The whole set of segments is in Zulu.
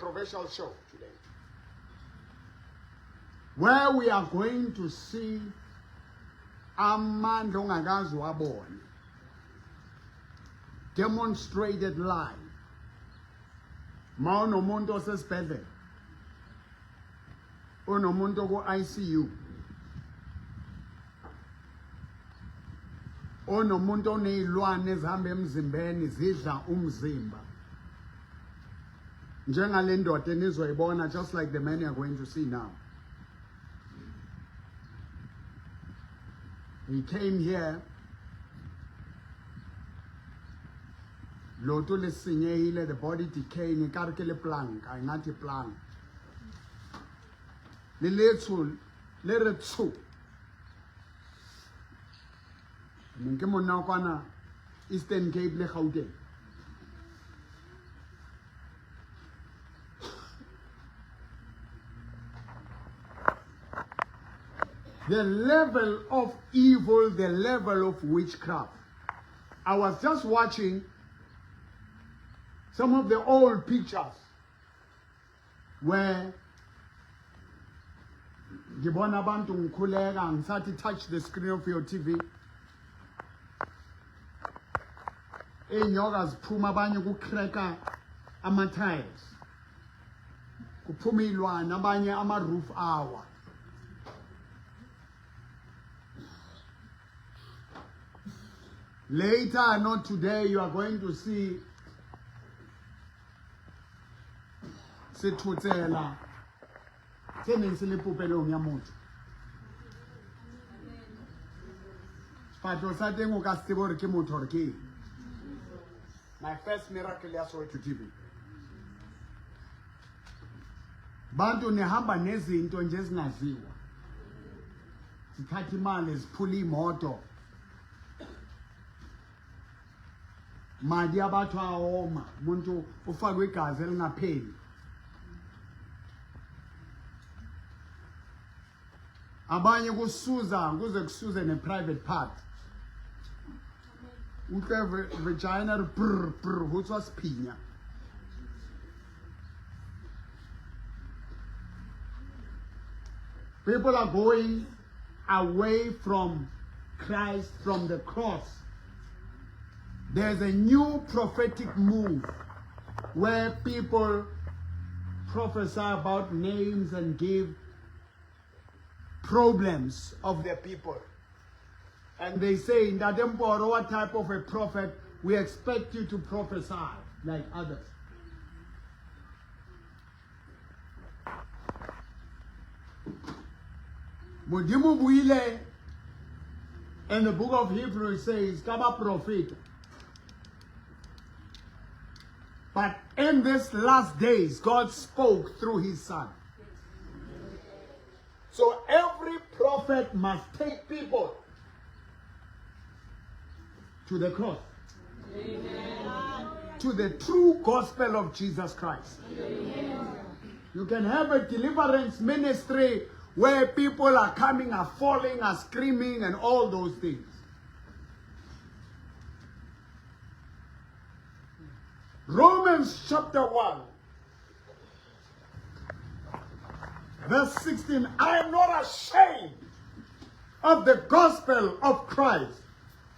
controversial show today, where we are going to see amandla ongakaze wabona demonstrated live. Ma unomuntu osesibhedlela, unomuntu ku-ICU, onomuntu onezilwane ezihamba emzimbeni zidla umzimba njengale ndoda enizoyibona, just like the man you are going to see now. He came here, loto le senyehile, the body decaying, ekare ke le planka, ingathi plank le letsho le re tsho. Ke monna wa kwana Eastern Cape le Gauteng. The level of evil, the level of witchcraft. I was just watching some of the old pictures where ngibona abantu ngikhuleka ngisathi touch the screen of your TV, iy'nyoka ziphuma, abanye kucracka ama-tiles, kuphuma iy'lwane, abanye ama-roof awa. Later, not today, you are going to see sethotsela se neng se le popelong ya motho, sefatlho sa teng o ka se tsebe gore ke motho gore ke eng. My first miracle ya Soweto TV. Bantu nihamba nezinto nje ezingaziwa, zithatha imali, ziphula imoto, madi a batho a oma, umuntu ufakwe igazi elingapheli. Abanye kusuza kuze kusuze ne-private part, utlwe vagina re brr brr, ho tswa sephinya. People are going away from Christ, from the cross. There's a new prophetic move where people prophesy about names and give problems of their people. And they say, in Mboro, what type of a prophet? We expect you to prophesy like others. Modimo buile in the book of Hebrews says, ka prophet. But in this last days, God spoke through his son. So every prophet must take people to the cross. Amen. To the true gospel of Jesus Christ. Amen. You can have a deliverance ministry where people are coming, are falling, are screaming, and all those things. Romans chapter 1, verse 16. I am not ashamed of the gospel of Christ,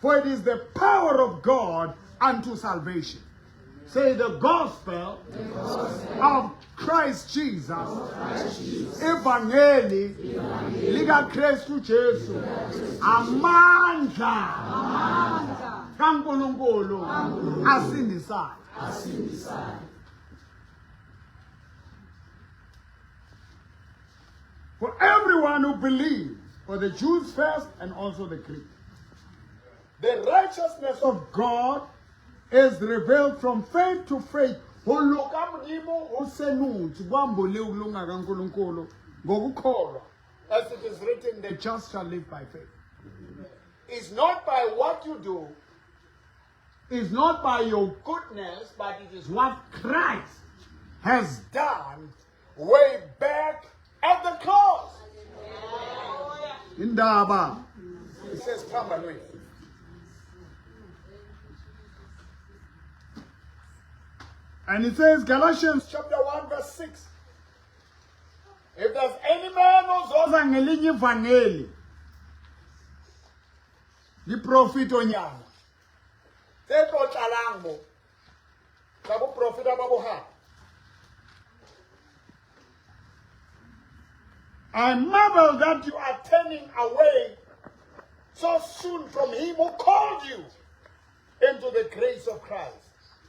for it is the power of God unto salvation. Say the gospel, of Christ Jesus, Evangeli lika Kristu Jesu, amandla kaNkulunkulu asindisayo. For everyone who believes, for the Jews first and also the Greek. The righteousness of God is revealed from faith to faith. Ho loka Modimo ho senotswe, kwambule ukulunga kaNkulunkulu ngokukholwa. As it is written, the just shall live by faith. It's not by what you do, it's not by your goodness, but it is what Christ has done way back at the cross. Indaba isesiphambanweni. And it says, Galatians chapter 1, verse 6. If there's any man ozoza ngelinye ivangeli, liprofitonyana, tse tlo tlalang mo, tsa boprofeta ba bohata. I marvel that you are turning away so soon from him who called you into the grace of Christ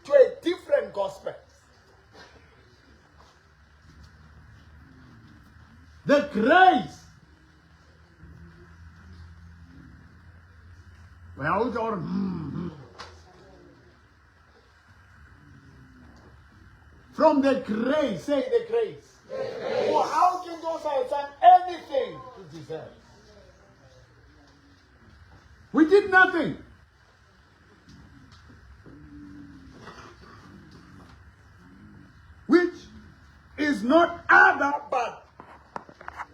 to a different gospel. The grace. From the grace, say the grace. The grace. For how can those have anything to deserve? We did nothing. Which is not other, but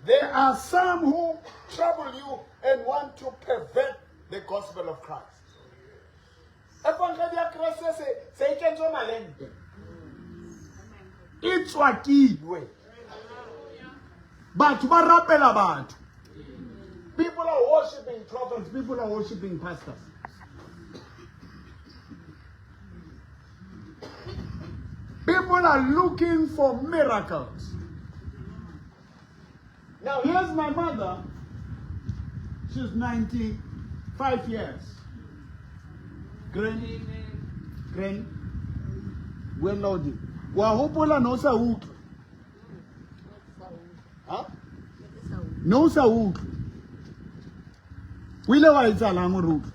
there are some who trouble you and want to pervert the gospel of Christ. Evangeli ya Kreste se se e kentswe malente. E tswakilwe. Batho ba rapela batho. People are worshiping prophets, people are worshiping pastors. People are looking for miracles. Now, here's my mother. She's 95 years. Granny, granny, when lodi. Wa hopola no sa utlwe. Ha? No sa utlwe. O ile wa etsahalang hore utlwe?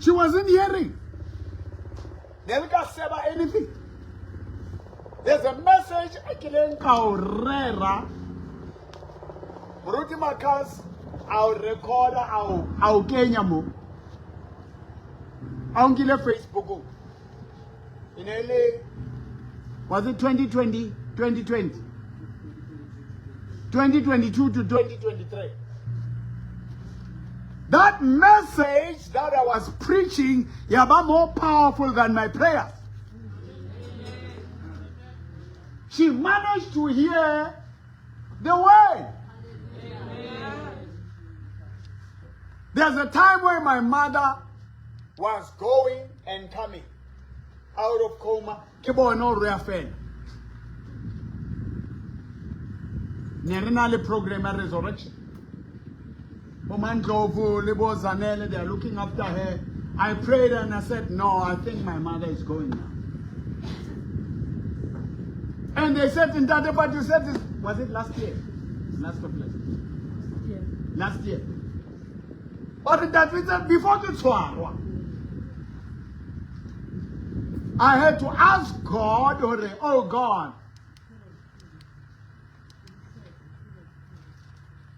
She wasn't hearing. Ne le ka seba anything. There's a message e kileng ka o rera. Moruti Marcus a o recorda a o kenya mo. A o nkile Facebook. E ne e le was it 2020 2020 2022 to 2023. That message that I was preaching ya ba more powerful than my prayers. She managed to hear the word. There's a time where my mother was going and coming out of coma. Ke bona hore ya fela. Ne re na le program ya resurrection. Bo Mandlovu le bo Zanele, they are looking after her. I prayed and I said, no, I think my mother is going now. And they said, Ntate, but you said this, was it last year? Last of last year. Last year. But that we said before the tshwarwa. I had to ask God, oh God,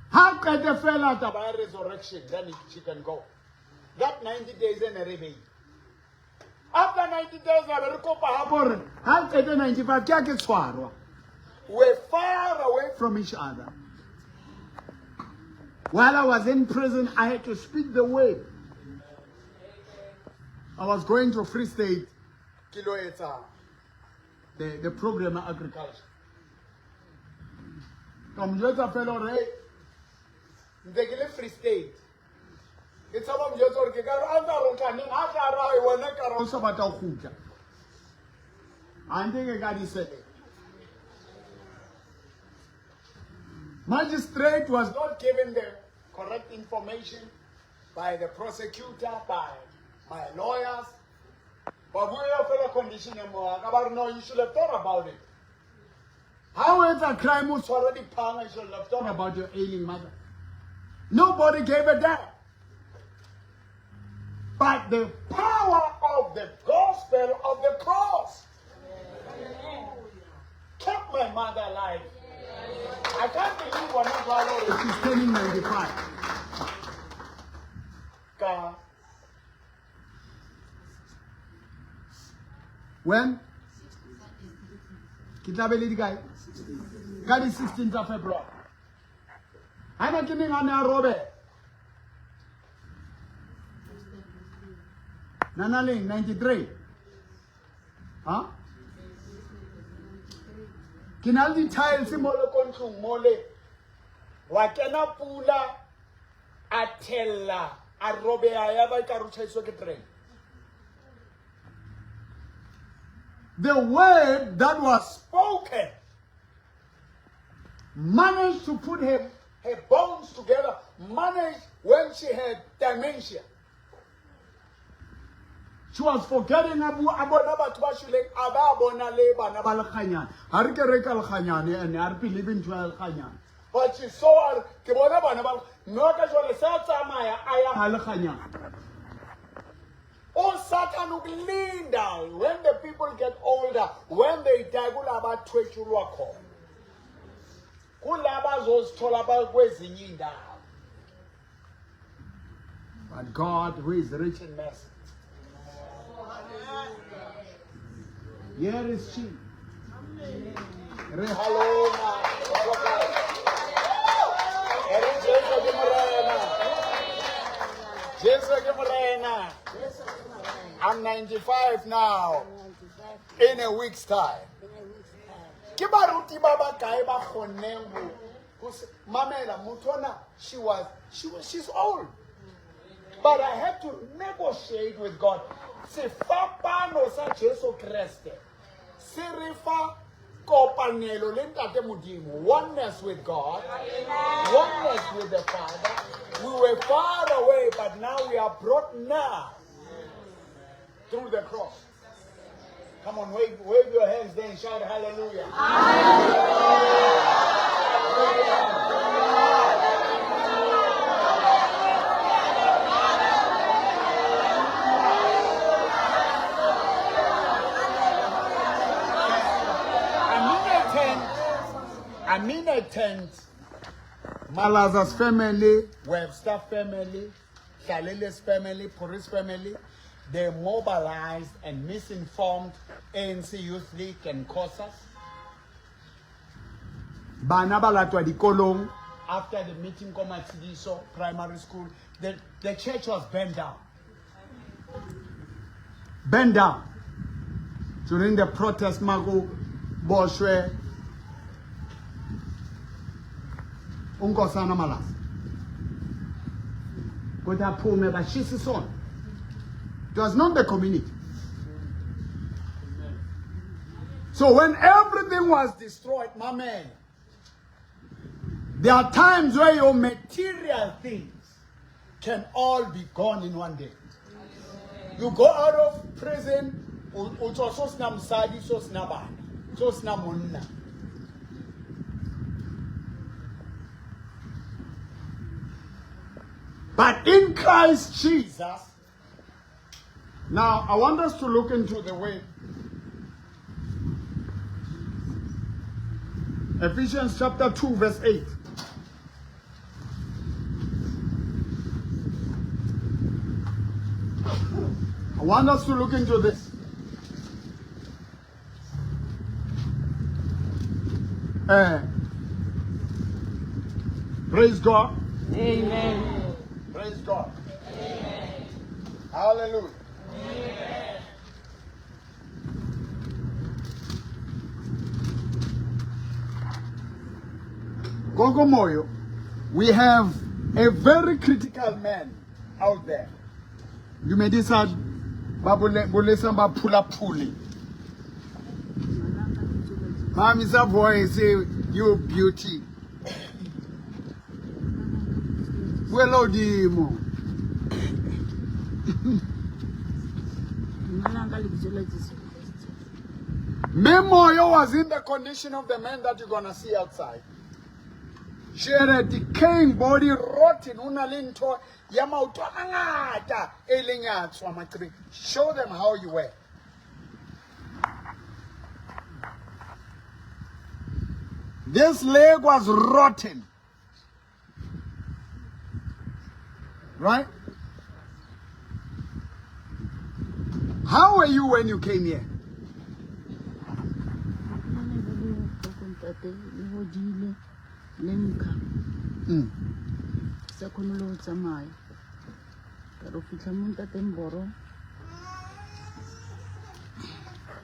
ha qete fela taba ya resurrection, then she can go. That 90 days e ne re beile. After 90 days, a be re kopa hape hore ha qete 95 ke a ke tshwarwa. We're far away from each other. While I was in prison, I had to speak the word. I was going to Free State, ke lo etsa the program ya agriculture. Ka mo jwetsa fela hore, hey, ntse ke le Free State. Ke tshaba mo jwetsa hore ke ka re a ntsa re o tla neng, ha tla re, ai, wena ka re o sa batla ho kgutla. Ha ntse ke ka di sele. Magistrate was not given the correct information by the prosecutor, by my lawyers. Ba bua fela condition ya moya ka ba re, no, you should have thought about it. Ha o etsa crime, o tshwara diphanga, you should have thought about your ailing mother. Nobody gave a damn. But the power of the gospel of the cross kept my mother alive. I can't believe one of our she's turning 95. Ka when? Ke tla be le dikae? Ka di 16 tsa February. Ha na ke neng a ne a robela. Nanaleng 93. Ha? Ke na le di-tiles mo le ko ntlong mole. Wa kena pula a thella a robeha ya ba e ka re o tjhaiswe ke terene. The word that was spoken managed to put her bones together, managed when she had dementia. She was forgetting a bua a bona batho ba shweleng a ba bona le bana ba lekganyane. Ha re ke re ka lekganyane and ha re believe ntho ya lekganyane. But she saw a re ke bona bana ba mme wa ka jwale se a tsamaya a ya ha lekganyane. USathane ukulinda when the people get older, when they die kula bathwetshulwa khona. Kula bazozithola kwezinye indawo. But God, who is rich in mercy, here is she. Re halona. Re Jesu ke Morena. Jesu ke Morena. I'm 95 now. In a week's time. Ke baruti ba ba kae ba kgonneng ho mamela motho ona she's old. But I had to negotiate with God. Sefapano sa Jesu Kreste se re fa kopanelo le Ntate Modimo, oneness with God, oneness with the Father. We were far away, but now we are brought now through the cross. Come on, wave, wave your hands there and shout hallelujah. I'm in a tent. I'm in a tent. Malaza's family, Webster family, Shalele's family, Puris family, they mobilized and misinformed ANC Youth League and COSAS. Bana ba latwa dikolong after the meeting ko Matshidiso Primary School, the church was burned down. Burned down. During the protest, Magu Boshwe uNkosana Malaza. Kodwa aphume bashisa isonto. It was not the community. So when everything was destroyed, my man, there are times where your material things can all be gone in one day. You go out of prison, o tswa so sena mosadi, so sena bana, so sena monna. But in Christ Jesus, now I want us to look into the way. Ephesians chapter 2, verse 8. I want us to look into this. Praise God. Amen. Praise God. Amen. Hallelujah. Amen. Gogo Moyo, we have a very critical man out there. Dumedisa ba bolesa ba phula phule. Mamisa voice, you beauty. Buela hodimo. Mme Moyo was in the condition of the man that you're gonna see outside. She had a decaying body, rotten. O na le ntho ya maoto a mangata e leng ya tswa maqebeng. Show them how you were. This leg was rotten. Right? How were you when you came here? Le nkga ke sa kgone le go tsamaya ka re fitlha mo ntateng boro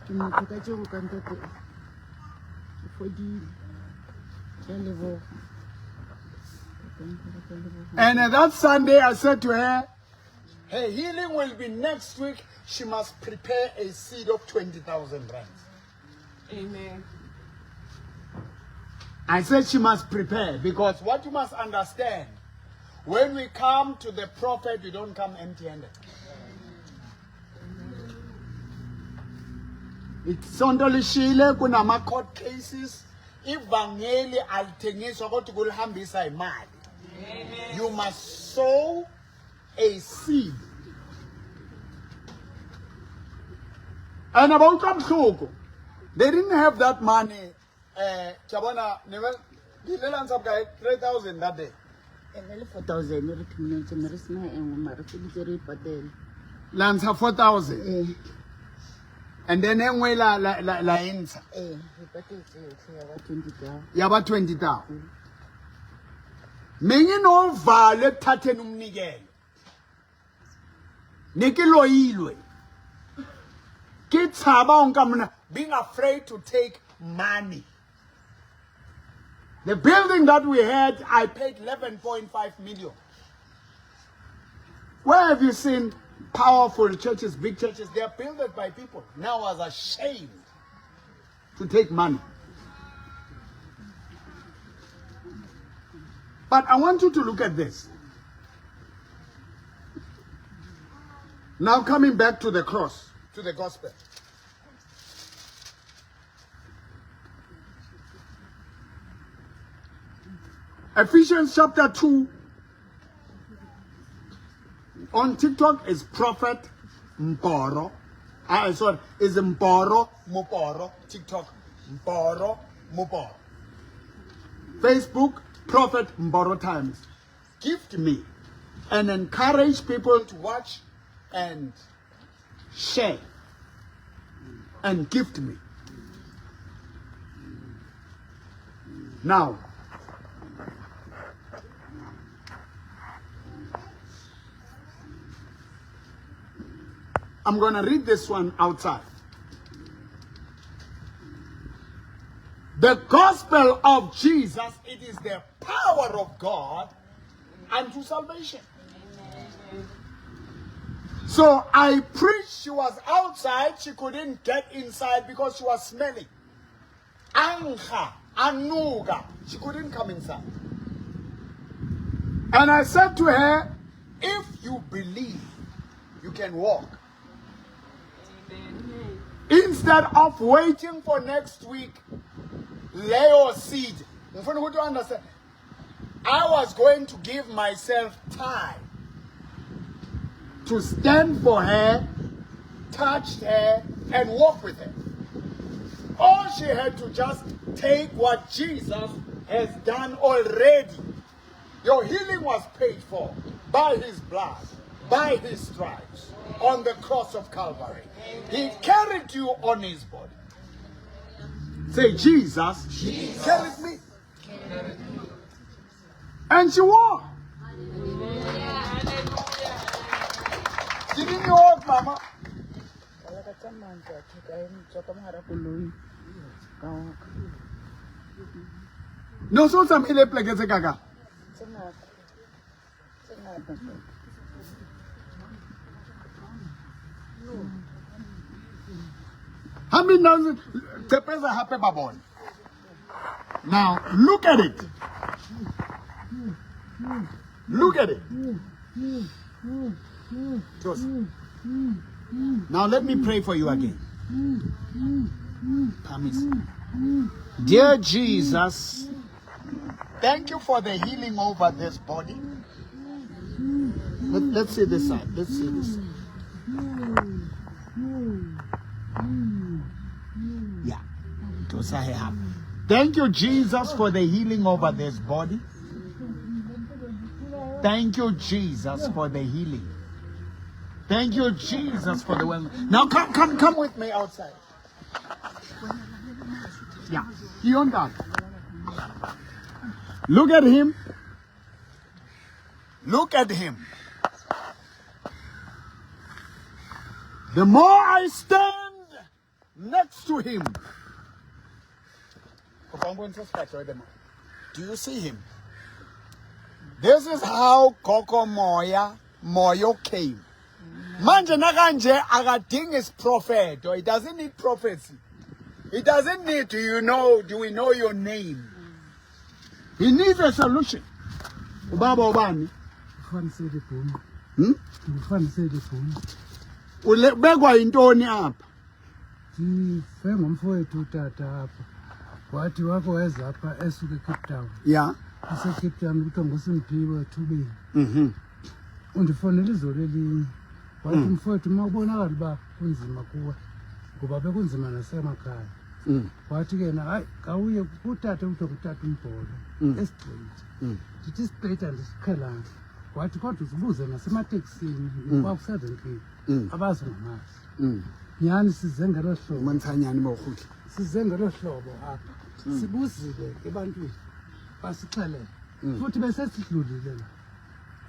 Ke motho ka tšego ka ntate. Ke fodile. Ke a leboga. Ke a leboga. And that Sunday, I said to her, her healing will be next week. She must prepare a seed of 20,000 rands. Amen. I said she must prepare because what you must understand, when we come to the prophet, we don't come empty handed. Isonto lishile kunama court cases ivangeli alithengiswa kodwa kulihambisa imali. You must sow a seed. And about kabuhlungu, they didn't have that money. Eh, ke a bona ne ba le ile la ntsha bokae 3000 that day. Ene le 4000 re thomile ne re sena e nngwe mare feditse re e patela. La ntsha 4000 Ee, and then e nngwe la e ntsha ee, re patetse yotlhe ya ba 20,000. ya ba 20000. Menginovalo ekuthatheni umnikelo. Ne ke loilwe. Ke tshaba ho nka mona, being afraid to take money. The building that we had, I paid 11.5 million. Where have you seen powerful churches, big churches? They are built by people. Now I was ashamed to take money. But I want you to look at this. Now coming back to the cross, to the gospel. Ephesians chapter 2 on TikTok is Prophet Mboro. Sorry, is Mboro Moporo. TikTok, Mboro Moporo. Facebook, Prophet Mboro Times. Gift me and encourage people to watch and share and gift me. Now, I'm going to read this one outside. The gospel of Jesus, it is the power of God unto salvation. So I preached, she was outside, she couldn't get inside because she was smelling. Anja, anuga, she couldn't come inside. And I said to her, if you believe, you can walk. Amen. Instead of waiting for next week, lay your seed. Ngifuna ukuthi understand. I was going to give myself time to stand for her, touch her, and walk with her. All she had to just take what Jesus has done already. Your healing was paid for by his blood, by his stripes, on the cross of Calvary. He carried you on his body. Say, Jesus, carried me. And she walked. Didn't you walk, Mama? Ka la ka tsamaya ntate ka tswa ka mogara koloi ka oka. No, so tsamaile pleke tse kaka. Tse ngata. Tse ngata ntate. How many now? Tepeza hape babone. Now look at it. Look at it. Joseph. Now let me pray for you again. Promise. Dear Jesus, thank you for the healing over this body. Let's see this side. Let's see this side. Yeah. Thank you, Jesus, for the healing over this body. Thank you, Jesus, for the healing. Thank you, Jesus, for the wellness. Now come with me outside. Yeah. Beyond that. Look at him. Look at him. The more I stand, next to him. Do you see him? This is how Gogo Moya Moyo came. Manje nakanje akadingi isiprofeto. He doesn't need prophecy. He doesn't need do you know do we know your name? He needs a solution. Ubaba ubani? Ufanisele ibhunu. Hmm? Ufanisele ibhunu. Ule bekwa yintoni apha? Ndife ngomfowethu utata apha. Wathi wake weza apha esuka eCape Town. Yeah. EseCape Town kuthiwa nguSimphiwe Thubeni. Undifonela izolo elinye. Wathi mfowethu uma ubonakala uba kunzima kuwe ngoba bekunzima nasemakhaya. Wathi ke yena hayi khawuye kutata kuthiwa ngutata uMbholo eStraight. Ndithi iStraight andisiqhelanga. Wathi kodwa uzibuze nasemateksini kwakuserenkini abazi ngamazi. Nyhani size ngelo hlobo. Mantsanyani bawukhutla. Size ngelo hlobo apha. Sibuzile ke ebantwini basixelele. Futhi besesidlulile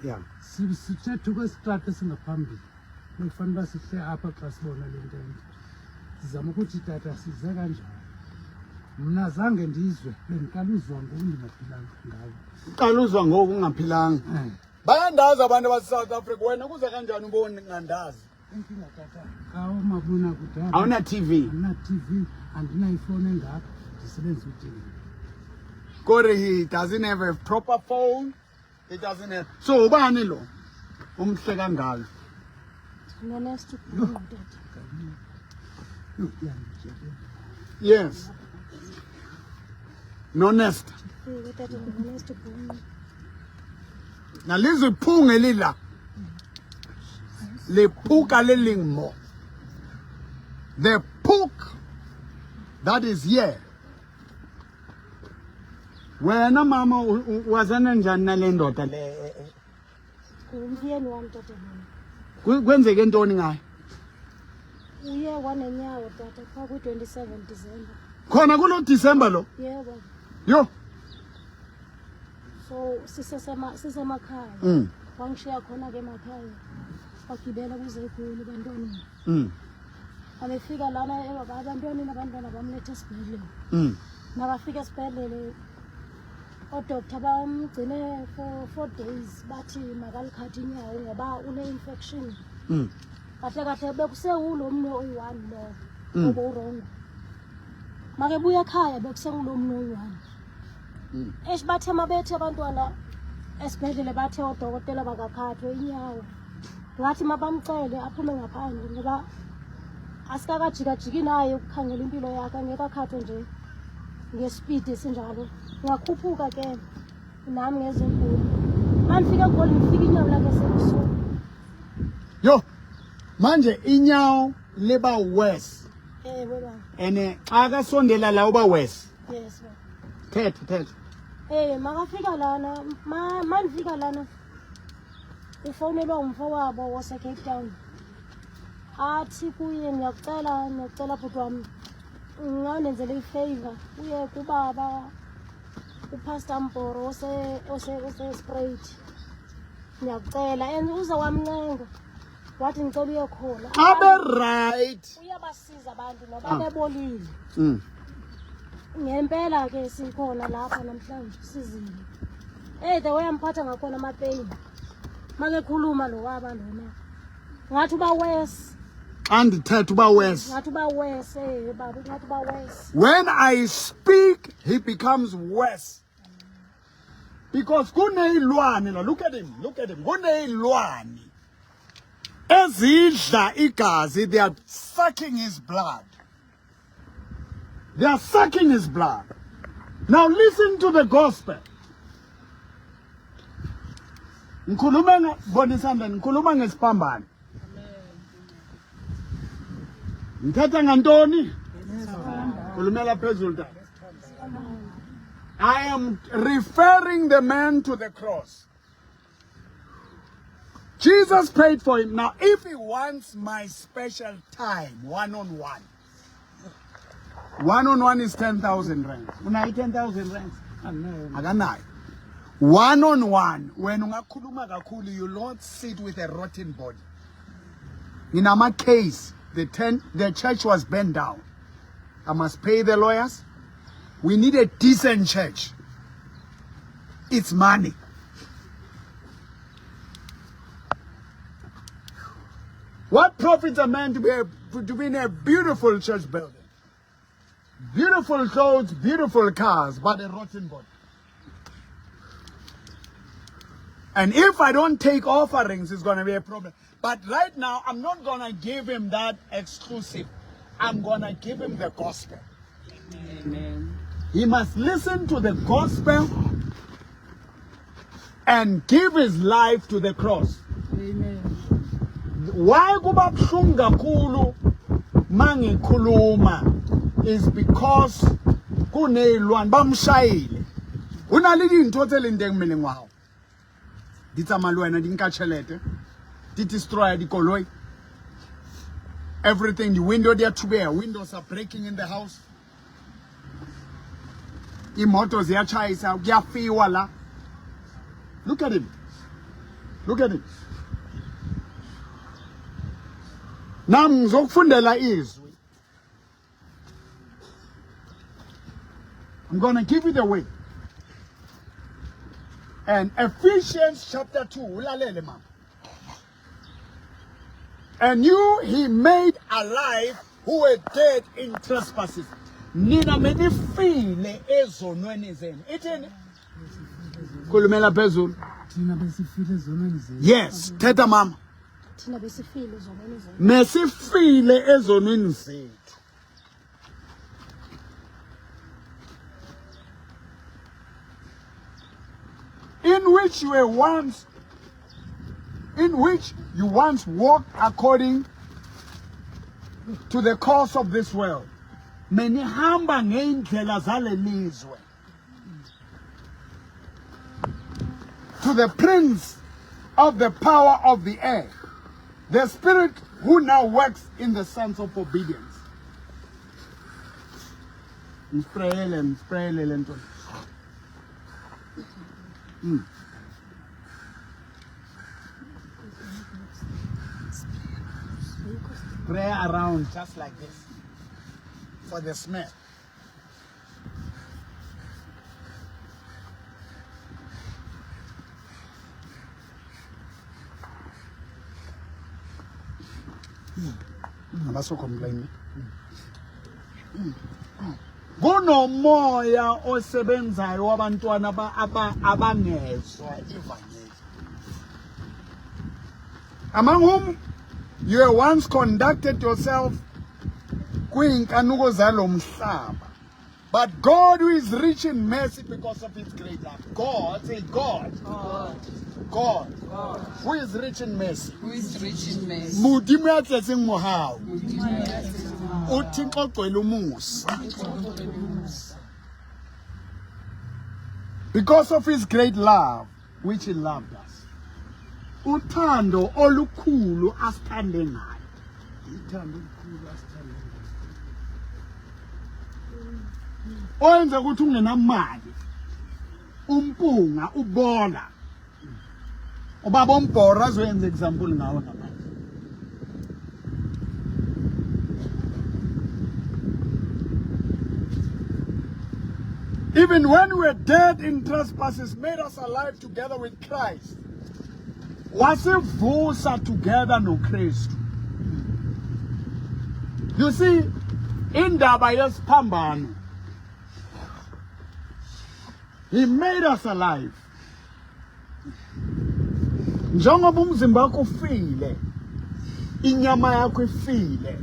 la. Sithethe kwesitrato esingaphambili. Bekufanele uba sihle apha xa sibona le ntente. Sizama ukuthi tata size kanjani. Mna zange ndizwe, bendiqala uzwa ngoku ndingaphilanga ngawo. Uqala uzwa ngoku ungaphilanga. Bayandazi abantu abase-South Africa. Wena kuze kanjani ubone ngandazi? Inkinga tata, kawumabonakude. Awuna TV. Andina TV, andinayo ifowuni engaka, ndisebenzisa uTV. Kore he doesn't have a proper phone. He doesn't have. So ubani lo? Umhle kangaka. Nonest tata. Yho, iyandityelela. Yes. Nonest. Ewe tata, nonest Bhungu. Nalizwe iphunga elila. Lephuka leling mo. The puke that is here. Wena mama wazana njani nale ndoda le? Ngumyeni wam tata lona. Kwenzeke ntoni ngayo? Uye wanenyawo tata phaa kwi-27 December. Khona kulo December lo. Yebo. Yo. So sisemakhaya. Wangishiya khona ke emakhaya. Wagibela kuze eGoli ebantwaneni. Abefika lana abantwaneni, abantwana bamletha esibhedlela. Nakafika esibhedlele oodoctor bamgcine for 4 days, bathi makalikhathe inyawo ngoba une-infection. Kahle kahle bekusewulo mnwe oyi-one lo obo-wrong. Makebuya ekhaya bekusengulo mnwe oyi-one. Eish, bathe mabethe abantwana esibhedlele, bathe oodokotela bakakhathwe inyawo. Ngathi mabamcele aphume ngaphandle ngoba asikakajikajiki naye ukukhangela impilo yakhe, angeke akhathwe nje ngespeed esinjalo. Ngakhuphuka ke nami ngeze eGoli. Mandifika eGoli ndifika inyawo lakhe sebusuku. Yo. Manje inyawo liba worse. Ewe baba. Ene xa kasondela la uba worse. Yes baba. Thetha thetha. Makafika lana, mandifika lana ufowunelwa umfowabo wase-Cape Town. Athi kuye, "Ngiyakucela, ngiyakucela bhuti wami, ngawundenzele ifavor uye kubaba uPastor Mboro ose Spruit. Ngiyakucela." And uze wamncenga. Wathi, "Ngicela uye khona." Abe right. Uyabasiza abantu noba bebolile. Ngempela ke sikhona lapha namhlanje sizile. The way amphatha ngakhona amapeyini. Makekhuluma lo waba lona. Ngathi uba worse. Xa ndithetha uba worse. Ngathi uba worse, baba, ngathi uba worse. When I speak, he becomes worse. Because kuneyilwane la, look at him, look at him. Kuneyilwane ezidla igazi, they are sucking his blood. They are sucking his blood. Now listen to the gospel. Ngikhuluma bonisana, ngikhuluma ngesiphambano. Ngithetha ngantoni? Khulumela phezulu tata. I am referring the man to the cross. Jesus paid for him. Now, if he wants my special time, one on one, one on one is 10,000 rands. Unayo 10,000 rands? Andinayo. Akanayo. One on one, when ungakhuluma kakhulu, you not sit with a rotten body. In our case, the church was bent down. I must pay the lawyers. We need a decent church. It's money. What profits a man to be in a beautiful church building? Beautiful clothes, beautiful cars, but a rotten body. And if I don't take offerings, it's going to be a problem. But right now, I'm not going to give him that exclusive. I'm going to give him the gospel. Amen. He must listen to the gospel and give his life to the cross. Amen. Why kuba buhlungu kakhulu mangikhuluma is because kuneyilwane bamshayile. Ho na le dintho tse leng teng mmeleng wa hao. Di tsamaya le wena, di nka tjhelete, di destroy dikoloi. Everything, the window di a thubeha, windows are breaking in the house. Imoto ziyatshayisa, kuyafiwa la. Look at him. Look at him. Nami ngizokufundela izwi. I'm going to give you the way. And Ephesians chapter 2, ulalele mama. And you he made alive who were dead in trespasses. Nina menifile ezonweni zenu. Ithini? Khulumela phezulu. Thina besifile ezonweni zethu. Yes, thetha mama. Thina besifile ezonweni zethu. Mesifile ezonweni zethu. In which you were once, in which you once walked according to the course of this world. Menihamba ngeindlela zalelizwe. To the prince of the power of the air, the spirit who now works in the sons of obedience. Ngisprayele, ngisprayele le nto. Spray around just like this for the smell. Abaso-complain. Kunomoya osebenzayo wabantwana abangezwa ivangeli. Among whom you have once conducted yourself kwinkanuko zalomhlaba. But God, who is rich in mercy because of his great love. God, say God. God. God. God. Who is rich in mercy. Who is rich in mercy. Modimo ya tletseng mohau. Modimo ya tletseng mohau. Uthixo ogcwele umusa. Because of his great love, which he loved us. Uthando olukhulu asithande ngayo. Uthando olukhulu asithande ngayo. Owenza ukuthi ungenamali, umpunga ubola. Ubaba ombhora azoyenza example ngawe ngaphandle. Even when we were dead in trespasses, made us alive together with Christ. Wasivusa together noKristu. You see, indaba yesiphambano, he made us alive. Njengoba umzimba wakho ufile, inyama yakho ifile,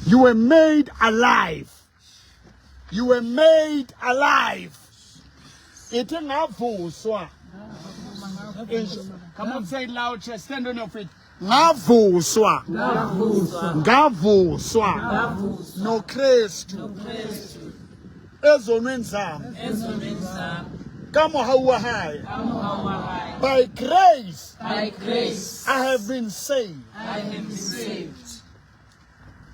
you were made alive. You were made alive. Ithi ngavuswa. Come on, say it loud, church. Stand on your feet. Ngavuswa. Ngavuswa. NoKristu. Ezonweni zami. Ka mohau wa hae. By grace. By grace. I have been saved. I have been saved.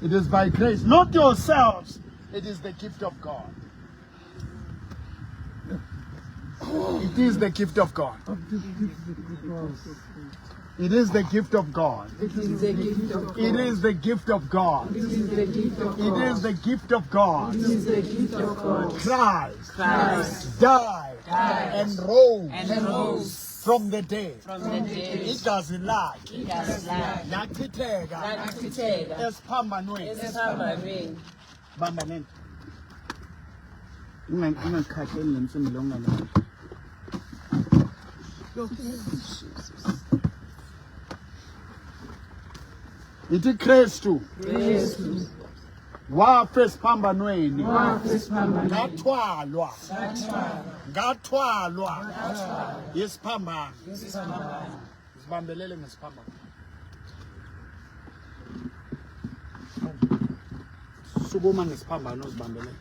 It is by grace, not yourselves. It is the gift of God. It is the gift of God. It is the gift of God. It is the gift of God. It is the gift of God. It is the gift of It God. is the gift of God. It is the gift of God. Christ Christ died Died and rose and rose from the dead. from the dead. Igazi lakhe Igazi lakhe lachitheka lachitheka esiphambanweni. esiphambanweni. Bamba nento. Ungakhahleli le nsimbi lo ungalayo. Ithi Kristu Kristu wafa esiphambanweni wafa esiphambanweni. ngathwalwa ngathwalwa isiphambano zibambelele ngesiphambano sukuma ngesiphambano uzibambelele.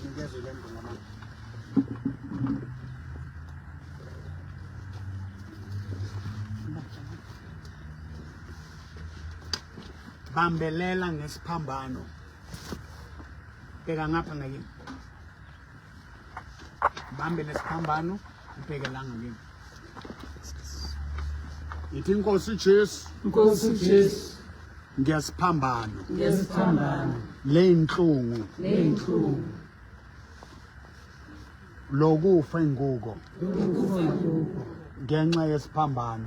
Nikeze le nto ngamandla. Bambelela ngesiphambano, bheka ngapha ngakini, bambe lesiphambano, ubheke la ngakini. Ithi inkosi Jesu, Nkosi Jesu, ngiyasiphambano ngiyasiphambano leyinhlungu ney'nhlungu lokufa inguko lokufa kuko ngenxa yesiphambano.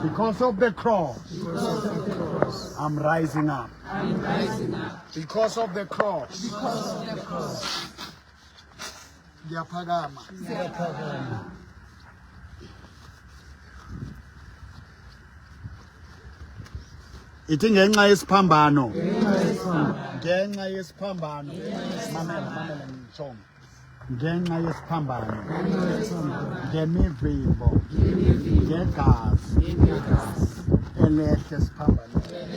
Because of the cross, because of the cross. I'm rising up. I'm rising up. Because of the cross, Because of the cross. Ngiyaphakama. Ngiyaphakama. Ithi ngenxa yesiphambano, Ngenxa yesiphambano. Ngenxa yesiphambano, mamela, mamela, ngishongo, ngenxa yesiphambano, ngemivimbo, ngegazi elehle esiphambanweni,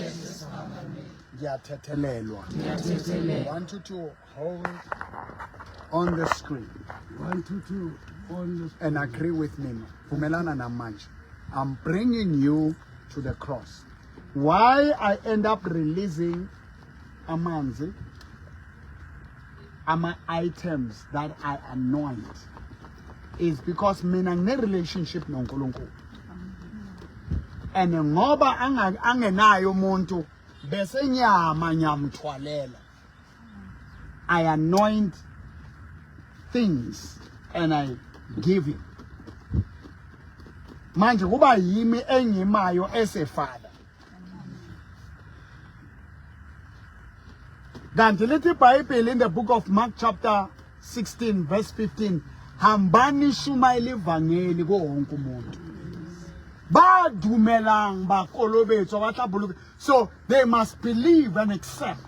ngiyathethelelwa. I want you to hold on the screen 1 2 2 on the and agree with me. Vumelana namanje. I'm bringing you to the cross. Why I end up releasing amanzi, ama items that I anoint, is because mina ngine relationship noNkulunkulu. And ngoba angenayo umuntu bese nyama nyamthwalela. I anoint things and I give him. Manje kuba yimi engimayo as a father. Kanti lithi iBhayibheli in the book of Mark chapter 16 verse 15, hambani shumayela ivangeli kuwo wonke umuntu. Badumelang ba kolobetswa ba tla boloka. So they must believe and accept.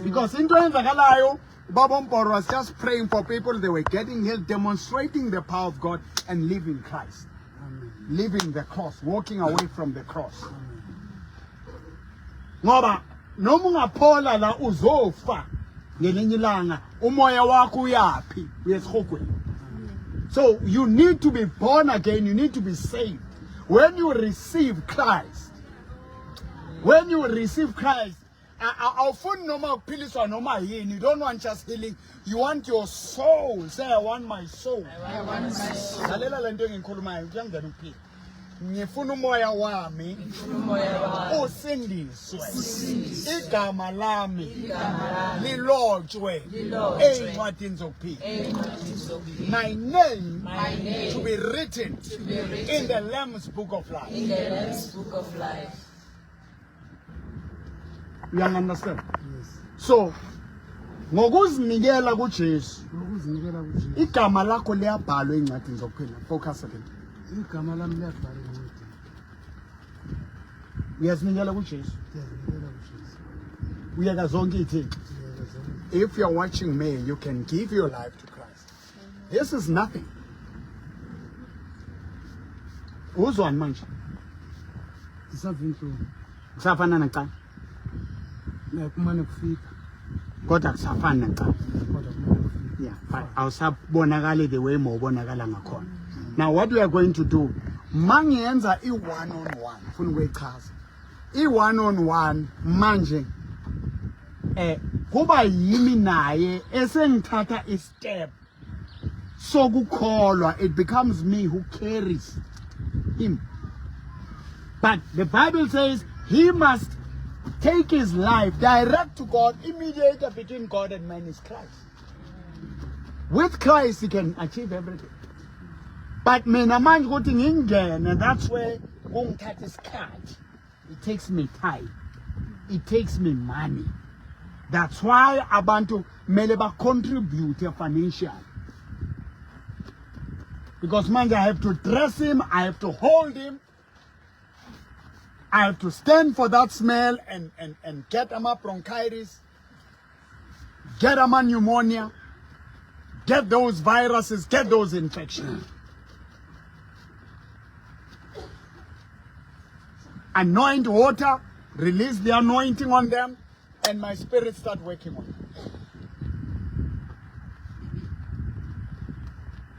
Because into eyenzakalayo, Baba Mboro was just praying for people, they were getting healed, demonstrating the power of God and living Christ. Amen. Leaving the cross, walking away from the cross. Ngoba noma ungaphola la uzofa ngelinye ilanga, umoya wakho uyapi, uyesihogweni. So you need to be born again, you need to be saved. When you receive Christ, when you receive Christ, awufuni noma ukuphiliswa noma yini. You don't want just healing, you want your soul. Say, I want my soul. I want my soul. Lalela le nto engiyikhulumayo, kuyangena ukuphila. Ngifuna umoya wami Umoya wami usindiswe, igama lami igama lami lilotshwe lilotshwe ey'ncwadini zokuphila. Ey'ncwadini zokuphila. My name My name to be written to be written in the Lamb's book of life. In the Lamb's book of life. You understand? Yes. So ngokuzinikela kuJesu, Ngokuzinikela kuJesu, igama lakho liyabhalwa ey'ncwadini zokuphila. Focus again. Igama lami liyabhalwa encwadini. Uyazinikela kuJesu, Ngiyazinikela kuJesu. Uyeka zonke iy'thixo. Ngiyeka zonke. If you're watching me, you can give your life to Christ. This is nothing. Uzwani manje? Ngisava inhlungu. Kusafana nakuqala? Kumane kufika. Kodwa kusafani nakuqala. Kodwa kumane kufika. Yeah, but awusabonakali the way mawubonakala ngakhona. Now what we are going to do, mangiyenza i-one on one, funa ukuyichaza. I-one on one manje kuba yimi naye esengithatha i-step. Sokukholwa, it becomes me who carries him. But the Bible says he must take his life direct to God. Mediator between God and man is Christ. With Christ he can achieve everything. But mina manje ukuthi ngingene, that's where kungithatha isikhathi. It takes me time, it takes me money. That's why abantu mele ba-contribute financially, because manje I have to dress him, I have to hold him, I have to stand for that smell and get ama bronchitis, get ama pneumonia, get those viruses, get those infections. Anoint water, release the anointing on them, and my spirit start working on them.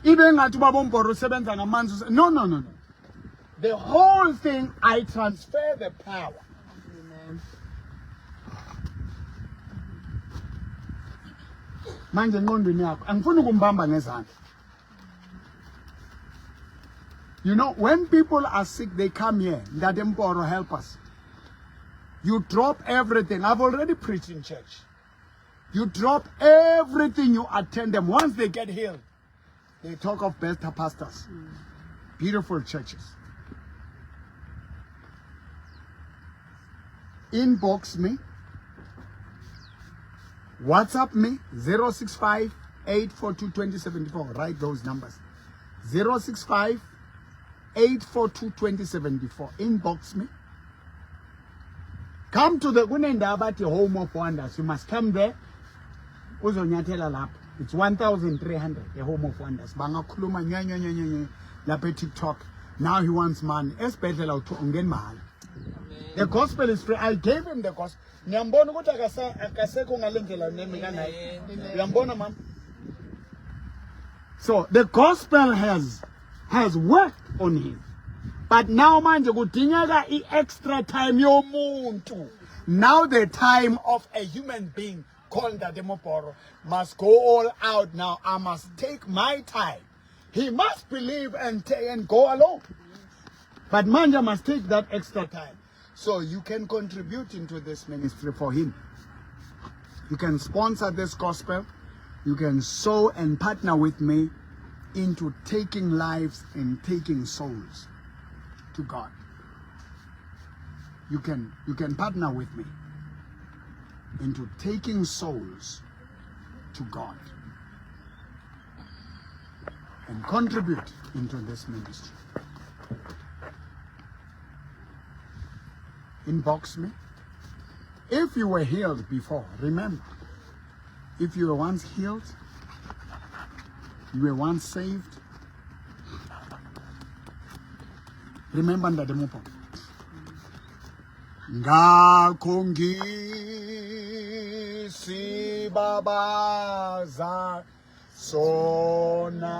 Ibe ngathi ubaba uMboro usebenza ngamanzi. No, no, no, no. The whole thing, I transfer the power. Manje engqondweni yakho, angifuni ukumbamba ngezandla. You know, when people are sick, they come here. Ntate Mboro, help us. You drop everything. I've already preached in church. You drop everything, you attend them. Once they get healed, they talk of better pastors, beautiful churches. Inbox me, WhatsApp me, 065 842 2074. Write those numbers, 065 842 2074. Inbox me. Come to the kunendawo abathi Home of Wonders. You must come there. Uzonyathela lapho. It's 1300, the Home of Wonders. Bangakhuluma nya nya nya nya nya lapha e-TikTok. Now he wants money. Esibhedlela ungeni mahhala. The gospel is free. I gave him the gospel. Ngiyambona ukuthi akasekho ngale ndlela nemi kanayo. Uyambona, mama? So the gospel has worked on him. But now manje kudingeka i-extra time yomuntu. Now the time of a human being called Ntate Moporo must go all out now. I must take my time. He must believe and go alone. But manje I must take that extra time. So you can contribute into this ministry for him. You can sponsor this gospel. You can sow and partner with me into taking lives and taking souls to God. You can partner with me into taking souls to God and contribute into this ministry. Inbox me. If you were healed before, remember, if you were once healed, you were once saved. Remember Ntate Mopo. Ngakho ngisibabaza sona,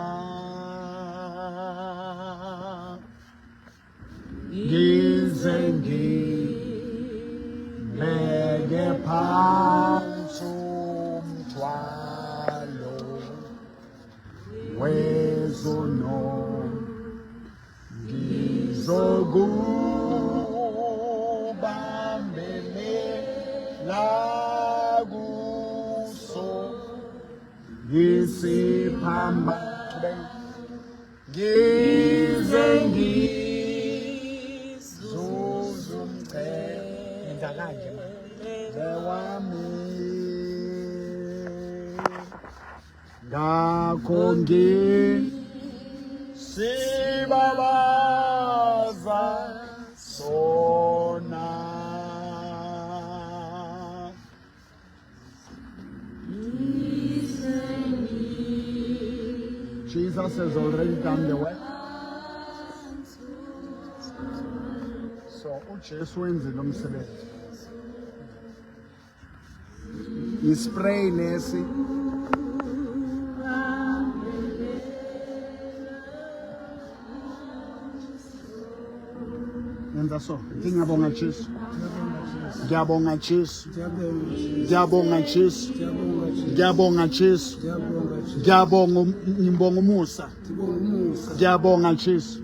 ngize ngibeke phansi umthwalo wezono, ngizokubambelela kuso ngisiphamba, ngize ngizuze umcebo. Ngenza kanje manje wami. Ngakho ngisibabaza sona. Jesus has already done the work. So uJesu wenzile umsebenzi. Ispray lesi. Yenza so. Ngiyabonga Jesu. Ngiyabonga Jesu. Ngiyabonga Jesu. Ngiyabonga Jesu. Ngiyabonga ngibonga umusa. Ngiyabonga Jesu.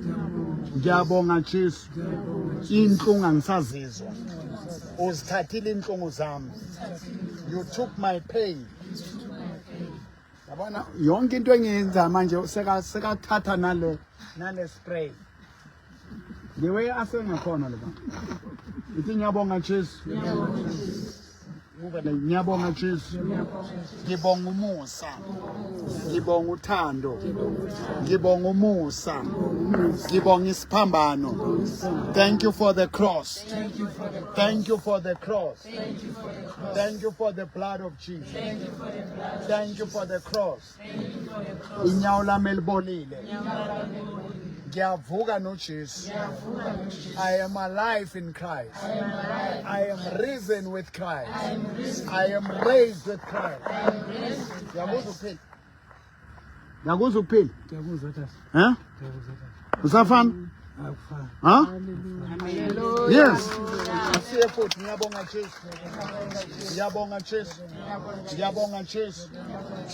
Ngiyabonga Jesu. Inhlungu angisazizwa. Uzithathile inhlungu zami. You took my pain. Yabona yonke into engiyenza manje seka sekathatha nale nale spray. The way asengakhona lo baba. Ithi ngiyabonga Jesu. Ngiyabonga Jesu. Ngibonga umusa. Ngibonga uthando. Ngibonga umusa. Ngibonga isiphambano. Thank you for the cross. Thank you for the cross. Thank you for the blood of Jesus. Thank you for the cross. Inyawo lami elibolile. Ngiyavuka noJesu. I am alive in Christ. I am risen with Christ. I am raised with Christ. Ngiyakuzwa ukuphila. Ngiyakuzwa ukuphila. Ngiyakuzwa tata. Eh? Ngiyakuzwa tata. Usafana? Akufani. Huh? Yes. Asiye futhi ngiyabonga Jesu. Ngiyabonga Jesu. Ngiyabonga Jesu.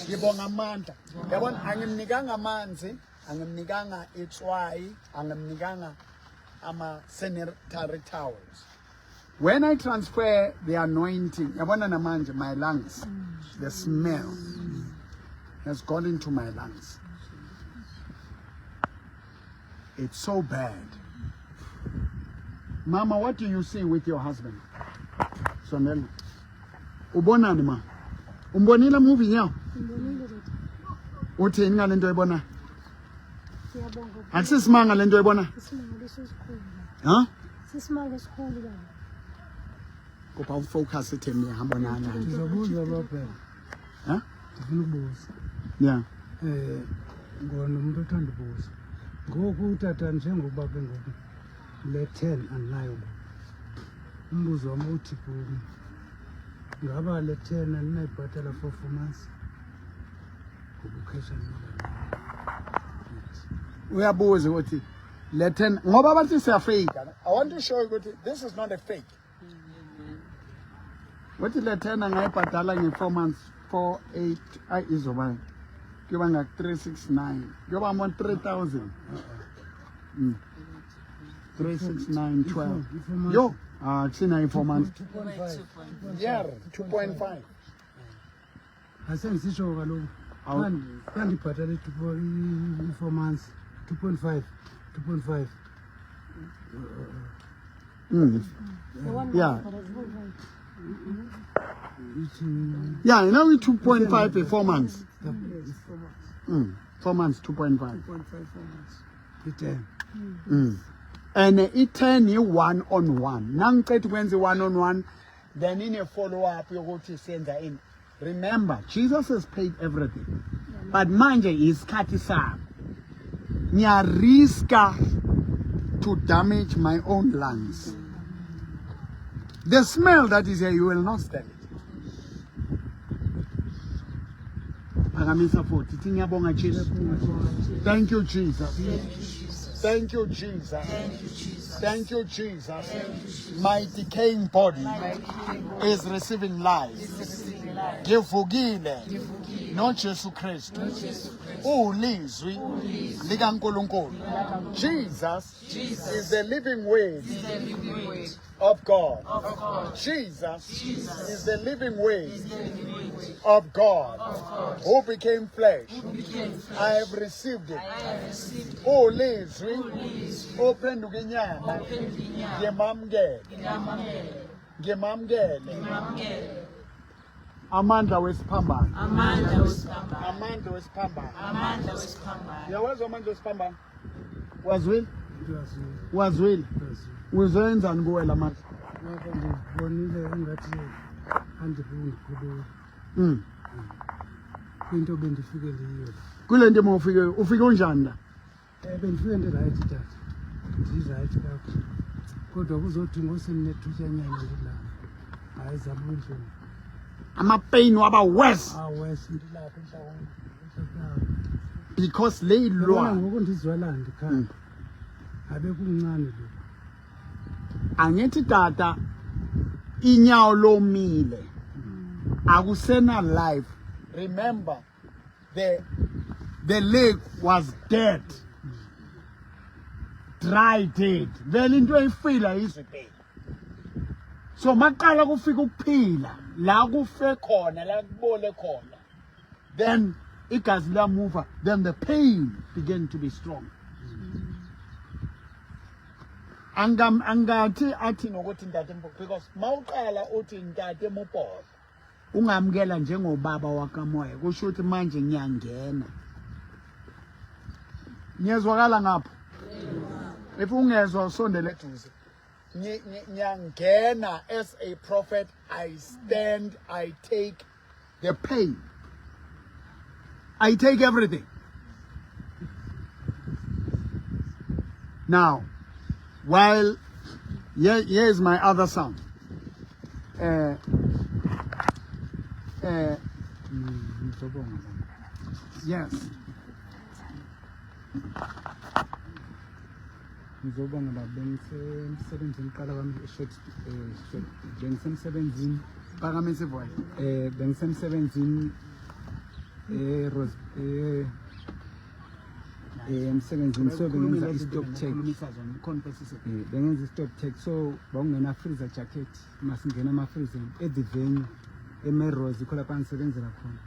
Ngibonga amandla. Yabona angimnikanga amanzi, angimnikanga itswayi, angimnikanga ama sanitary towels. When I transfer the anointing, yabona namanje my lungs, the smell has gone into my lungs. It's so bad. Mama, what do you see with your husband? Sondela. Ubonani ma? Umbonile movie nyawo? Ngibonile tata. Uthini ngale nto oyibona? Ngiyabonga. Akusisimanga le nto oyibona? Isimanga lesi esikhulu. Ha? Sisimanga esikhulu baba. Kupha ufocus etheni ngihamba nani. Ndizobuza baphela. Ha? Ndifuna ukubuza. Yeah. Ngona umuntu othanda ubuza. Ngoku utata njengokuba ke ngoku le 10 andinayo ngoku. Umbuzo wam uthi kum ngaba le 10 andinayibhatala for 4 months? Ngoba ukhesha ndinoba. Uyabuza ukuthi le 10 ngoba bathi siyafake. I want to show you ukuthi this is not a fake. Wathi le 10 angayibhadala nge-4 months 4 8 ayi izoba kuyoba nga 369 kuyoba mo 3000 369 12 yo ah kusina i-4 months 2.5. Yeah, 2.5. Asendisitsho kaloku. Awu. Xa ndibhatala i-4 months 2.5 2.5. The one Yeah. month, but it's not right. Ithi Yeah, you know 2.5 in 4 months. 4 months 2.5. i-10. And i-10 i-one on one. Nangiceda ukwenza i-one on one, then ine follow up yokuthi senza ini. Remember, Jesus has paid everything. But manje isikhathi sami. Ngiyariska to damage my own lungs. The smell that is here, you will not stand it. Phakamisa futhi, ithi ngiyabonga Jesu. Thank you Jesus. Thank you Jesus. Thank you Jesus. My decaying body is receiving life. Ngivukile noJesu Kristu. Ulizwi likaNkulunkulu. Jesus is the living word of God. Jesus is the living word of God who became flesh. I have received it. Ulizwi ophenduka inyama ngimamukele. Ngimamukele. Amandla wesiphambano. Amandla wesiphambano. Amandla wesiphambano. Amandla wesiphambano. Uyawezwa amandla wesiphambano? Wazwile? Ndiyazwile. Wazwile? Ndiyazwile. Uzoyenzani kuwe la mandla? Ngakho ndibonile engathi andibundikhulula kwinto bendifike ndiyiyo la. Kule nto uma ufike ufike unjani la? Bendifike ndirayithi tata, ndirayithi kakhulu, kodwa kuzothi ngosenethutyanyana ndilapha, hayi zaba intlungu. Ama-pain waba worse Awes ndilapha entloko. Because le Yabona ilwa ngoku ndizwela ndikhala abe kuncane lo. Angithi tata Inyawo lomile. Akusena life. Remember the leg was dead. Dry dead. Vele into eyifila izwe. So maqala kufika ukuphila la kufe khona, la kubole khona, then igazi liyamuva, then the pain began to be strong. Angam angathi athi nokuthi Ntate, because mawuqala uthi Ntate Mupolo, ungamukela njengobaba wakamoya, kusho ukuthi manje ngiyangena. Ngiyezwakala ngapho? If ungezwa, usondele eduze. Ngiyangena as a prophet. I stand, I take the pain, I take everything. Now, while here is my other son. Ngizobonga baba. Yes. Ngizobonga baba. Bengisemsebenzini qala kwami short short bengisemsebenzini. Phakamisa ivoice. Bengisemsebenzini Rose emsebenzini, so bengenza i-stock take. Khulumisa zona, confess. Bengenza i-stock take, so bawungena freezer jacket, masingena ama-freezer at the venue eMerose, ikho lapha ngisebenzela khona.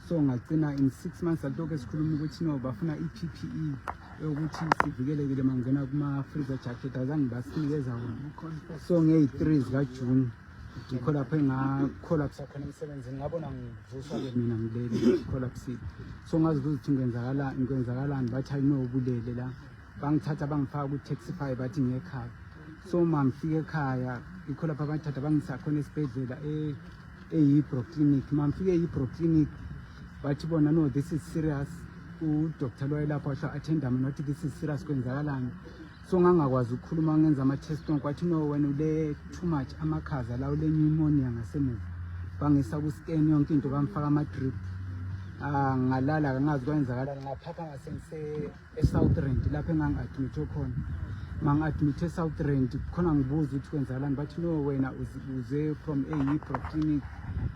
So ngagcina in 6 months alokhu esikhuluma ukuthi no, bafuna i-PPE yokuthi sivikelekile mangena kuma-freezer jacket, azange basinikeza wona. So ngeyi-3 zikaJuni yikho lapho enga-collapse khona emsebenzini. Ngabona ngivuswa-ke mina ngilele, collapsile. So ngazibuza ukuthi ngikwenzakalani. Bathi hayi no, ubulele la. Bangithatha bangifaka ku-Taxify, bathi ngiye ekhaya. So ma ngifika ekhaya, ikho lapho abangithatha bangisa khona esibhedlela eHillbrow Clinic. Ma ngifike eHillbrow Clinic, bathi bona no, this is serious. UDr lwayelapho washo attenda mina, wathi this is serious, kwenzakalani? So ngangakwazi ukukhuluma, ngenza ama-test onke. Wathi no, wena ule too much amakhaza la, ule pneumonia ngasemuva. Bangisa ku-scan, yonke into, bamfaka ama-drip. Ah, ngalala, angazi kwenzakalani, ngaphapha ngasengise e-South Rand lapho engangi-admithwe khona. Ma ngi-admithwe e-South Rand khona, ngibuza ukuthi kwenzakalani, bathi no, wena uze from e-Hillbrow Clinic,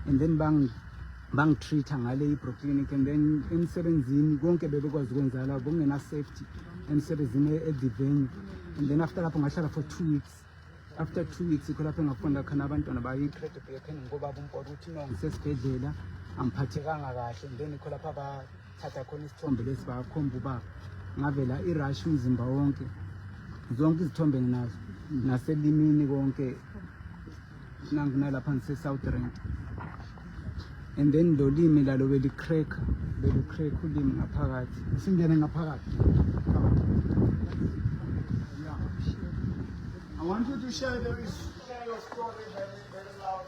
and then bangitreat-a ngale Hillbrow Clinic. And then emsebenzini konke bebekwazi ukwenzakala, bekungena-safety emsebenzini at the venue. And then after lapho ngahlala for 2 weeks. After 2 weeks ikho lapho engafunda khona abantwana bayi-Incredible Happening ngobaba uMpolo ukuthi no, ngisesibhedlela, angiphathekanga kahle. And then ikho lapho abathatha khona isithombe lesi, bakhomba ubaba, ngavela i-rash umzimba wonke. Zonke izithombe nginazo, naselimini konke nanginalapha ngise-South Rand. And then lo limi lalo beli-crack, beli-crack ulimi ngaphakathi. Singene ngaphakathi. Yeah. I want you to share your story very, very loud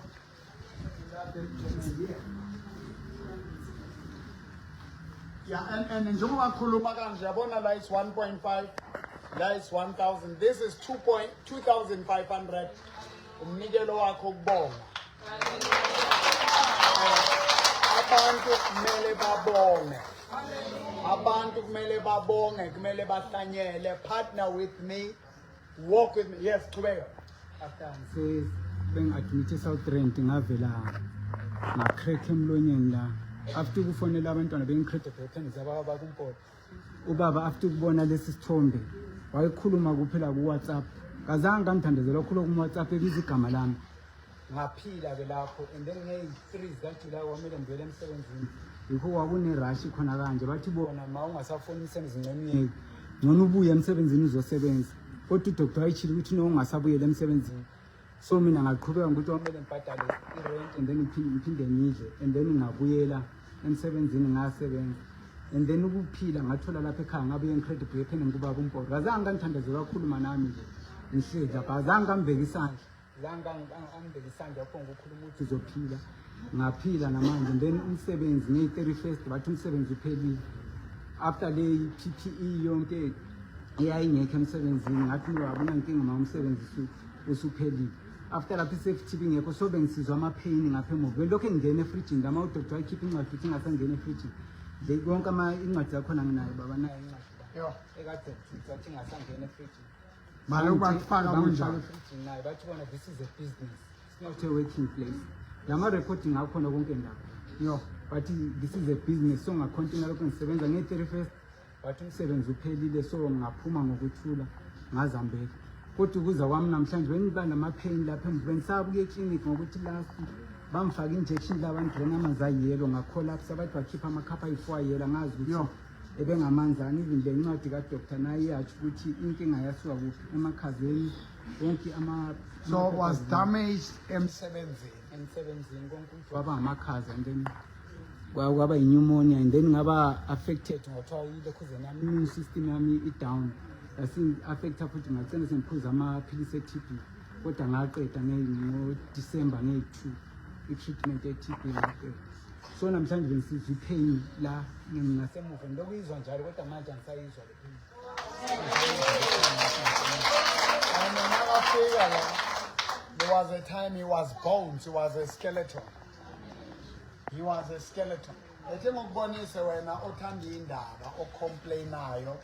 so that they can hear. Yeah, and njengoba khuluma kanje, yabona la is 1.5, la is 1000. This is 2.2500. Umnikelo wakho kubonga. Abantu kumele babonge. Abantu kumele babonge, kumele bahlanyele. Partner with me, walk with me. Yes, qhubeka. After ngise bengi-admit e-South Rand, ngavela nga-crack emlonyeni la. After ukufonela abantwana be-Incredible Happenings ababa kuMpolo, ubaba after ukubona lesi sithombe wayekhuluma kuphela ku-WhatsApp, kazange angithandazela, wakhuluma ku-WhatsApp ebiza igama lami. Ngaphila-ke lapho. And then ngeyi-3 zikaJulayi kwamele ngibuyele emsebenzini, yikho kwakune-rush khona kanje. Bathi bona ma ungasafuni umsebenzi, ngcono uyeke, ngcono ubuye emsebenzini uzosebenza. Kodwa udoctor wayetshile ukuthi no, ungasabuyela emsebenzini. So mina ngaqhubeka ngokuthi kwamele ngibhadale i-rent and then ngiphinde ngidle, and then ngabuyela emsebenzini ngasebenza. And then ukuphila ngathola lapha ekhaya, ngabuye Incredible Happening kubaba uMpolo. Kazange kangithandazela, wakhuluma nami nje ngihlezi lapha, azange kangibeke isandla, zange angibeke isandla lapho ngokukhuluma ukuthi uzophila. Ngaphila namanje. And then umsebenzi ngeyi-31st bathi umsebenzi uphelile after le PPE yonke eyayingekho emsebenzini. Ngathi no, akunankinga ma umsebenzi usuphelile. After lapho i-safety bingekho, so bengisizwa ama-pain ngapha emuva, belokhu engingena efrijini lama. Udoctor wayikhipha incwadi ukuthi ingasangena efrijini le konke incwadi zakhona nginayo baba, nayo incwadi la ekade wathi ingasangena efrijini. Baloku bakufaka Bangifaka kunjalo. efrijini nayo, bathi bona this is a business. It's not a working place. Lama recording akhona konke ndaba. Yo. But this is a business, so ngacontinue lokho ngisebenza nge-31st, but umsebenzi uphelile, so ngaphuma ngokuthula, ngazambeka. Kodwa ukuza kwami namhlanje bengiba nama-pain lapha emuva, bengisaba ukuya eklinikhi ngokuthi last bangifaka injection labantu amanzi ayelo, ngacollapse, abathi bakhipha amakhapha ayi-4 ayelo, angazi ukuthi Yo. Ebengamanzana. Even le ncwadi kadoctor nayo iyatsho ukuthi inkinga yasuka kuphi emakhazeni wonke ama So was ama-papers. Damaged emsebenzini. Emsebenzini konke kwaba amakhaza and then kwaba i-pneumonia and then ngaba affected ngothiwa ilokhuzeni yami, immune system yami i-down, yasi-affecta futhi, ngagcina sengiphuza amaphilisi e-TB, kodwa ngaqeda ngoDisemba ngeyi-2 i-treatment ye-TB ngaqeda. So namhlanje bengisizwa i-pain la ngasemuva, ngilokuyizwa njalo, kodwa manje angisayizwa le pain. And makafika la, there was a time he was bones, he was a skeleton. He was a skeleton. Ethi ngikubonise wena othanda indaba, ocomplainayo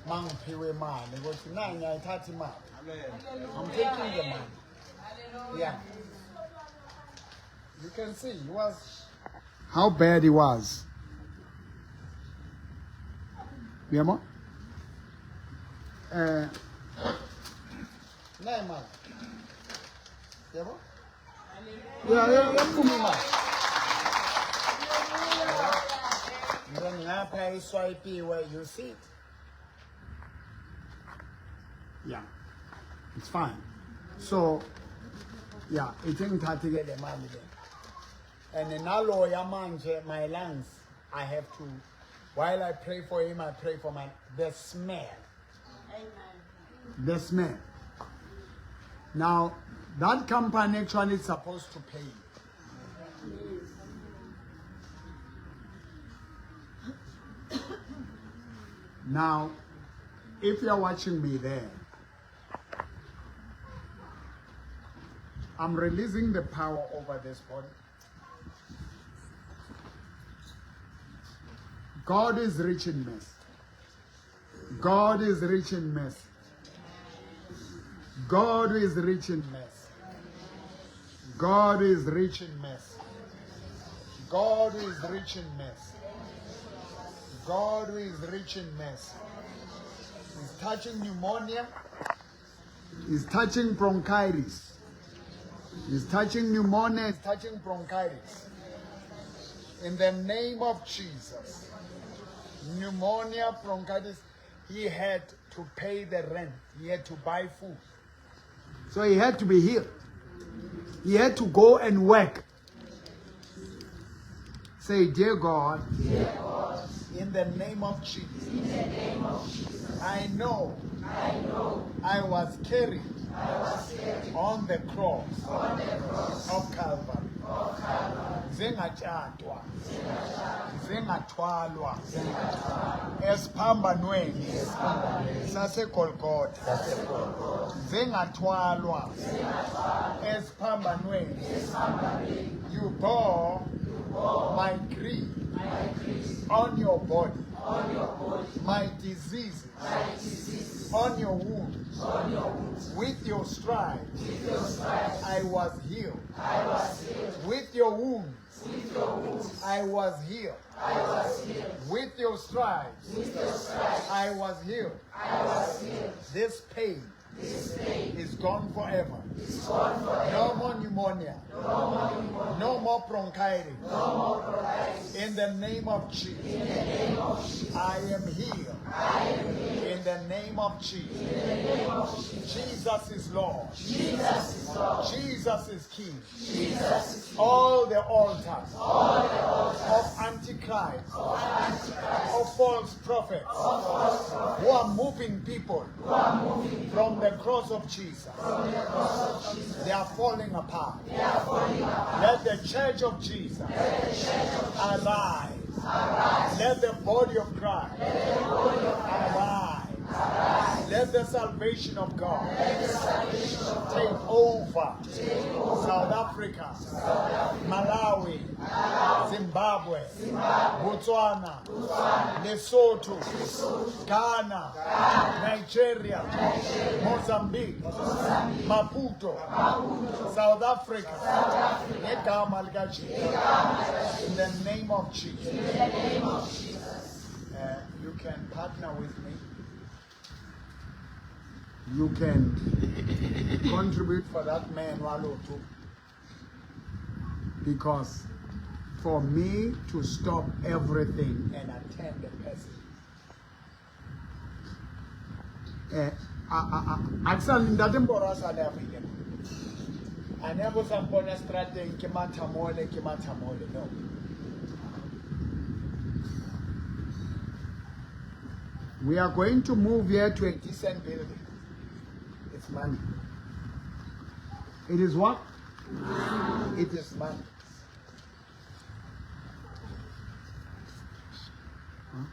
mangiphiwe imali ukuthi na ngiyayithatha imali. I'm taking the money. Yeah. You can see he was how bad he was. Uyabo? Na imali. Yabo? Yeah, yaphuma imali. Then ngapha iswipiwe, you see it? Yeah. It's fine. So, yeah, ithi ngithathe ke le mali le. And naloya manje, my lungs, I have to, while I pray for him, I pray for my, the smell. The smell. Now, that company actually is supposed to pay you. Now, if you're watching me there, I'm releasing the power over this body. God is rich in mercy. God is rich in mercy. God is rich in mercy. God is rich in mercy. God is rich in mercy. God is rich in mercy. He's touching pneumonia. He's touching bronchitis. He's touching pneumonia. He's touching bronchitis. In the name of Jesus. Pneumonia, bronchitis. He had to pay the rent. He had to buy food. So he had to be healed. He had to go and work. Say, "Dear God, in the name of Jesus, I know I was carried on the cross of Calvary. Zingatshatwa, zingathwalwa esiphambanweni saseGolgotha, zingathwalwa esiphambanweni. You bore my grief on your body, my diseases on your wounds. With your stripes, I was healed. With your wounds, I was healed. With your stripes, I was healed. This pain is gone forever. No more pneumonia. No more bronchitis. In the name of Jesus. I am healed. In the name of Jesus. Jesus is Lord. Jesus is King. All the altars of Antichrist, of false prophets who are moving people from the cross of Jesus, they are falling apart. Let the church of Jesus arise. Let the body of Christ arise. Let the salvation of God take over South Africa, Malawi, Zimbabwe, Botswana, Lesotho, Ghana, Nigeria, Mozambique, Maputo, South Africa. Ngegama likaJesu. In the name of Jesus. You can partner with me. You can contribute for that man Walotu. Because for me to stop everything and attend the person. Akusali ntate Mboro a sa le available. A ne go sa mpona strateng ke matha mole ke matha mole no. We are going to move here to a decent building. It's money. It is what? It is money. Huh?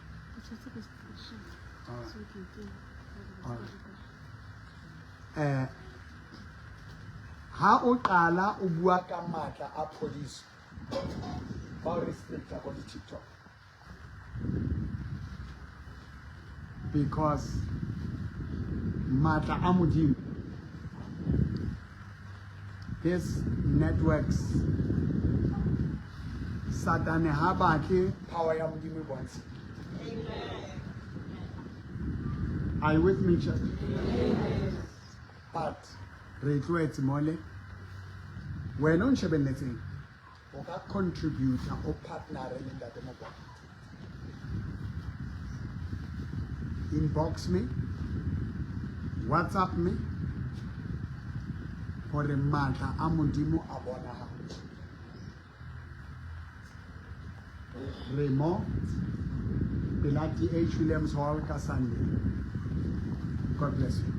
Ha o qala o bua ka matla a phodiso, ba o restricta ko di-TikTok. Because matla a Modimo, this networks, Satane ha batle power ya Modimo e bontshe. Are you with me, church? But re tlohetse mole, wena o nshebelletseng, o ka contributor o partner le Ntate Mokoena. Inbox me, WhatsApp me, hore matla a Modimo a bonahale. Re mo pela TH Williams Hall ka Sunday. God bless you.